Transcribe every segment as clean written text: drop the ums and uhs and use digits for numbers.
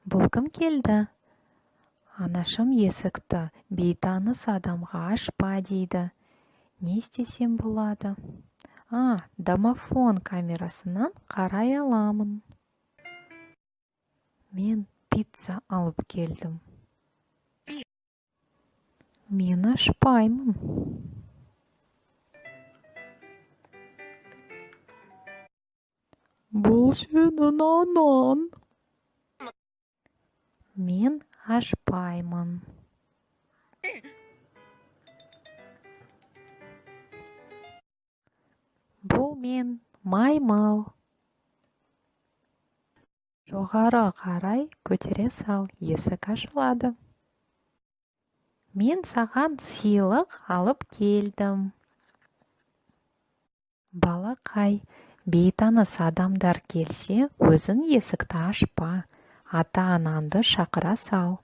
Бұл кім келді? Анашым есікті бейтаныс адамға ашпа дейді. Не істесем болады? А, домофон камерасынан қарай аламын. Мен пицца алып келдім. Мен ашпаймын. Бұл сенің анаң. Мен ашпаймын. Бұл мен маймыл. Жоғары қарай көтере сал, есік ашылады. Мен саған сыйлық алып келдім. Балақай, бейтаныс адамдар келсе, өзің есікті ашпа. Ата-анаңды шақыра сал.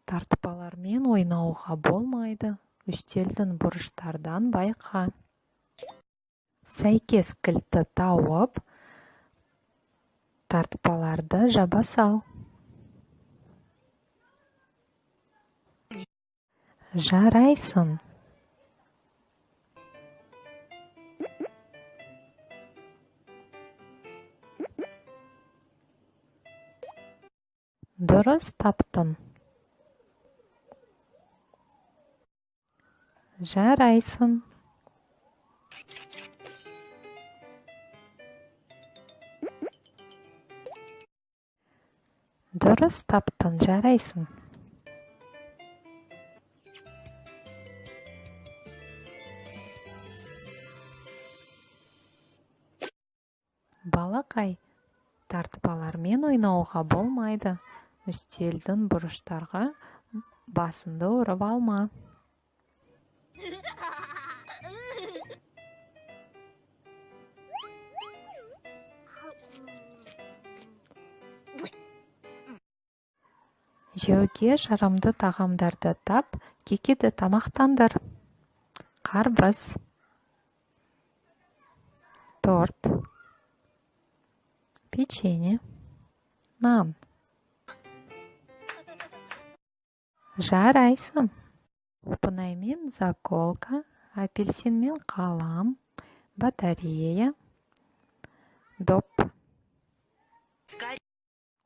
Тартпалармен ойнауға болмайды. Үстелдің бұрыштардан байқа. Сәйкес кілтті тауып, тартпаларды жаба сал. Жарайсың. Дұрыс таптың. Жарайсың. Дұрыс таптың, жарайсың. Балақай, тартпалармен ойнауға болмайды. Үстелдің бұрыштарға басыңды ұрып алма. Жеуге жарамды тағамдарды тап, Кикиді тамақтандыр. Қарбыз, торт, печенье, нан. Жарайсың. Құлпынай мен заколка, апельсин мен қалам, батарея, доп.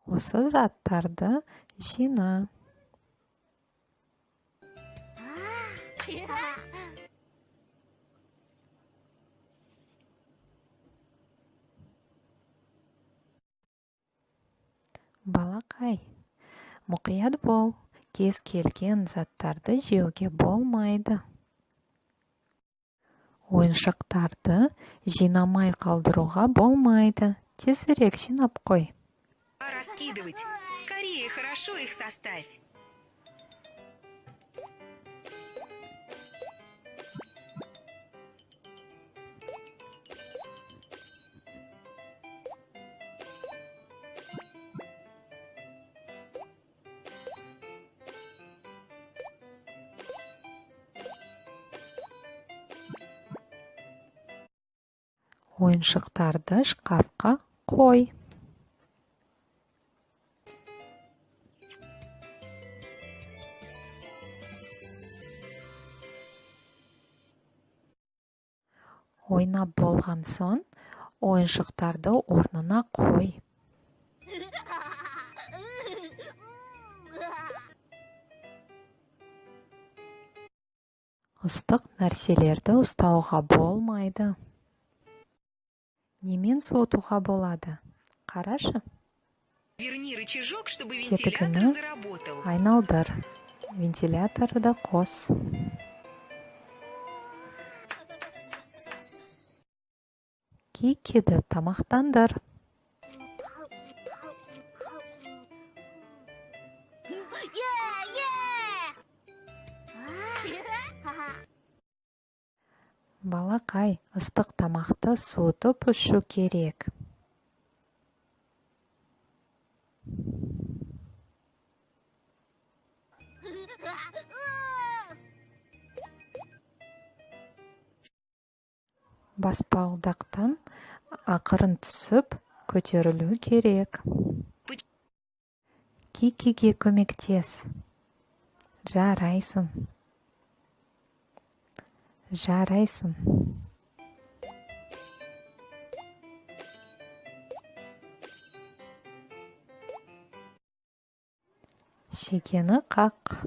Осы заттарды жина. Балақай, мұқият бол. Кез келген заттарды жеуге болмайды. Ойыншықтарды жинамай қалдыруға болмайды. Тезірек жинап қой. Раскидывать. Скорее, хорошо их составь. Ойыншықтарды шкафқа қой. Ойнап болған соң, ойыншықтарды орнына қой. Ыстық нәрселерді ұстауға болмайды. Немен суытуға болады? Қарашы. Верни рычажок, чтобы вентилятор Тетігіні заработал. айналдыр. Вентиляторды қос. Кикиді тамақтандыр. Балақай, ыстық тамақты суытып ішу керек. Баспалдақтан ақырын түсіп, көтерілу керек. Кикиге көмектес. Жарайсың. Жарайсың. Шекені қақ.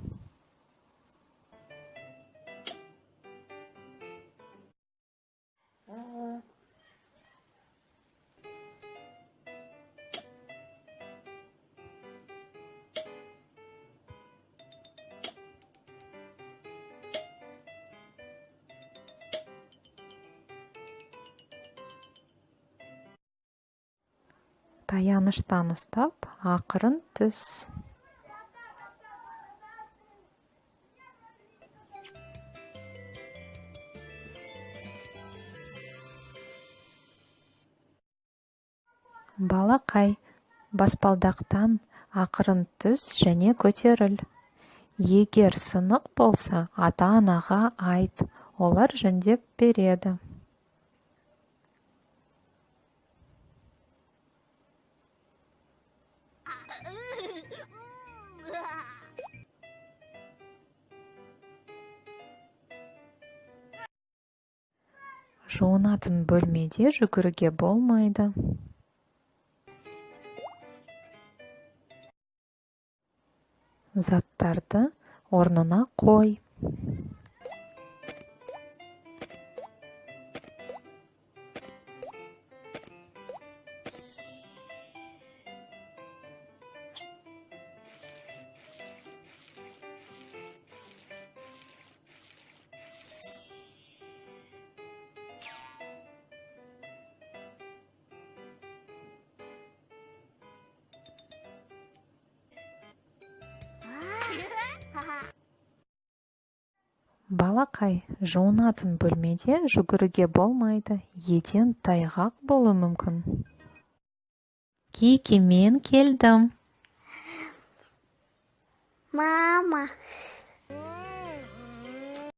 Таяныштан ұстап, ақырын түс. Балақай, баспалдақтан ақырын түс және көтеріл. Егер сынық болса, ата-анаға айт, олар жөндеп береді. Жуынатын бөлмеде жүгіруге болмайды. Заттарды орнына қой. Балақай, жуынатын бөлмеде жүгіруге болмайды, еден тайғақ болуы мүмкін. Кики, мен келдім. Мама.